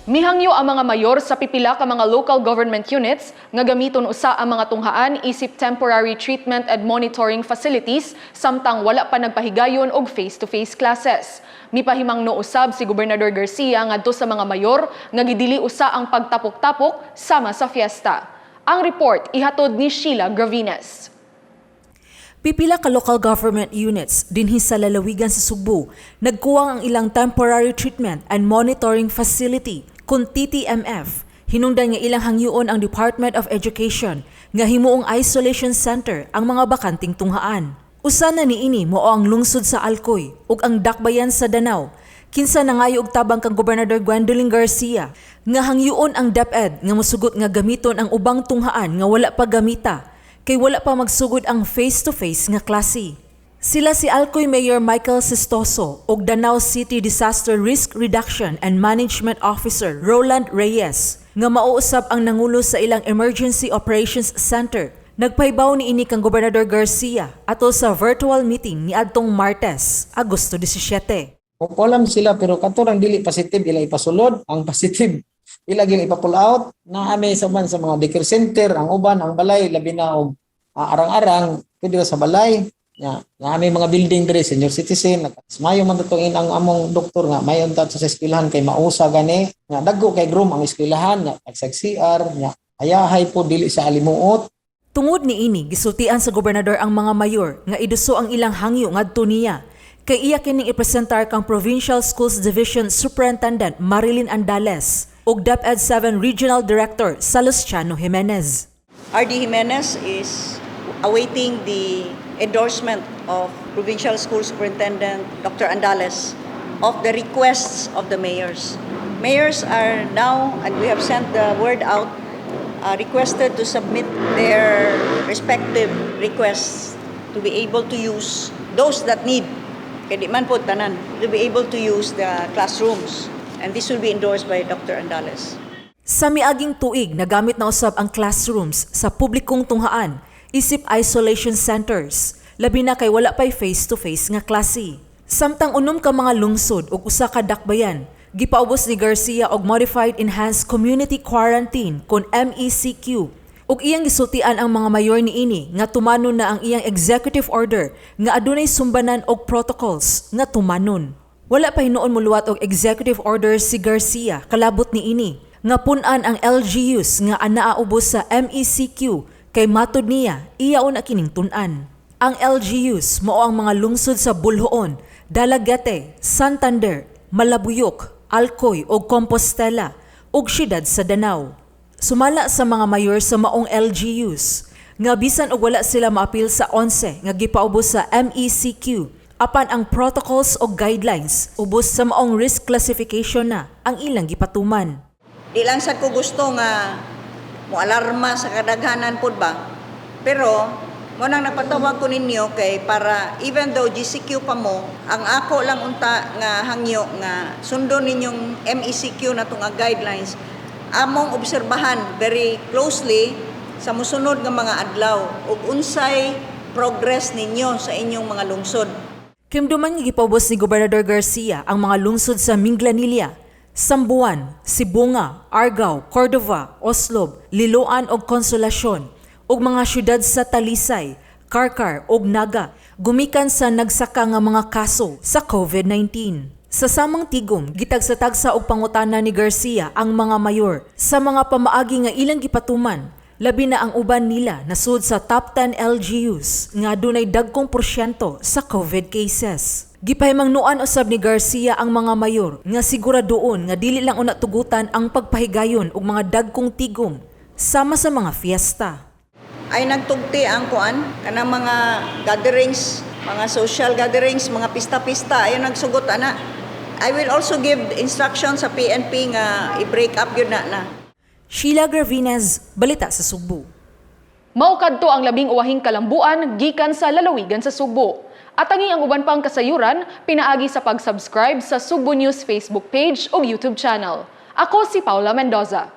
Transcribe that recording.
Mihangyo ang mga mayor sa pipila ka mga local government units nga gamiton usa ang mga tunghaan isip temporary treatment and monitoring facilities samtang wala pa nagpahigayon og face-to-face classes. Mipahimangno usab si Gobernador Garcia ngadto sa mga mayor nga gidili usa ang pagtapok-tapok sama sa fiesta. Ang report ihatod ni Sheila Gravines. Pipila ka local government units dinhi sa lalawigan sa Sugbo nagkuwang ang ilang temporary treatment and monitoring facility kun TTMF, hinungdan nga ilang hangyoon ang Department of Education nga himuong isolation center ang mga bakanting tunghaan. Usa na niini mao ang lungsod sa Alcoy ug ang Dakbayan sa Danao, kinsa nangayo og tabang kang Gobernador Gwendolyn Garcia nga hangyoon ang DepEd nga mosugot nga gamiton ang ubang tunghaan nga wala pa gamita kay wala pa magsugod ang face-to-face nga klase. Sila si Alcoy Mayor Michael Sestoso ug Danao City Disaster Risk Reduction and Management Officer Roland Reyes nga mauusab ang nangulo sa ilang Emergency Operations Center. Nagpahibaw ni ini kang Gobernador Garcia atol sa virtual meeting ni adtong Martes, Agosto 17. Kulam sila, pero kato dili positive ila ipasulod, ang positive ila gyud ipa-pull out. Na ami sa uban sa mga daycare center, ang uban ang balay, labi na og arang-arang pwede ra sa balay nya. Na ami mga building diri, senior citizen, mayo man tong ang among doktor nga mayon ta sa eskwelahan kay mausa gani nga dagko kay room ang eskwelahan nga tagsag CR nya, ayahay po dili sa alimuot. Tungod ni ini, gisultian sa gobernador ang mga mayor nga iduso ang ilang hangyo ngadto niya kay iya kining ipresentar kang Provincial Schools Division Superintendent Marilyn Andales ug DepEd 7 Regional Director Salustiano Jimenez. RD Jimenez is awaiting the endorsement of Provincial School Superintendent Dr. Andales of the requests of the mayors. Mayors are now, and we have sent the word out, requested to submit their respective requests to be able to use those that need, kay di man po tanan, to be able to use the classrooms. And this will be endorsed by Dr. Andales. Sa miaging tuig, nagamit na usab ang classrooms sa publikong tunghaan isip isolation centers, labi na kay wala pay face-to-face nga klase. Samtang unom ka mga lungsod ug usa ka dakbayan gipaubos ni Garcia og Modified Enhanced Community Quarantine kon MECQ, ug iyang gisultian ang mga mayor niini nga tumanon na ang iyang executive order nga adunay sumbanan og protocols nga tumanon. Wala pa hinuon moluwat og executive order si Garcia kalabot niini nga pun-an ang LGUs nga anaa ubos sa MECQ, kay matod niya iyaon na kining tun-an. Ang LGUs mao ang mga lungsod sa Boljoon, Dalaguete, Santander, Malabuyok, Alcoy ug Compostela ug syudad sa Danao. Sumala sa mga mayor sa maong LGUs nga bisan og wala sila maapil sa 11 nga gipaubos sa MECQ, apan ang protocols o guidelines ubos sa maong risk classification na ang ilang gipatuman. Di lang sad ko gusto nga mo alarma sa kadaghanan pod ba. Pero mo nang nagpatawag ko ninyo kay para even though GCQ pa mo, ang ako lang unta nga hangyo nga sundon ninyong MECQ na nga guidelines, among obserbahan very closely sa musunod nga mga adlaw ug unsay progress ninyo sa inyong mga lungsod. Kimduman nga gipaubos ni Gobernador Garcia ang mga lungsod sa Minglanilla, Samboan, Sibonga, Argao, Cordova, Oslob, Liloan ug Consolacion ug mga syudad sa Talisay, Carcar ug Naga gumikan sa nagsaka nga mga kaso sa COVID-19. Sa samang tigom, gitagsa-tagsa og pangutana ni Garcia ang mga mayor sa mga pamaagi nga ilang gipatuman, labi na ang uban nila nasud sa top 10 LGUs nga dunay dagkong porsyento sa COVID cases. Gipahimangnuan usab ni Garcia ang mga mayor nga siguradoon nga dili lang una tugutan ang pagpahigayon og mga dagkong tigom sama sa mga fiesta. Ay nagtugti ang kuan kanang mga gatherings, mga social gatherings, mga pista-pista, ay nagsugot ana. I will also give instruction sa PNP nga i-break up yun na na. Sheila Gravines, Balita sa Sugbo. Mao kadto ang labing uwahing kalambuan gikan sa lalawigan sa Sugbo. Atangi ang uban pang kasayuran pinaagi sa pag-subscribe sa Sugbo News Facebook page o YouTube channel. Ako si Paula Mendoza.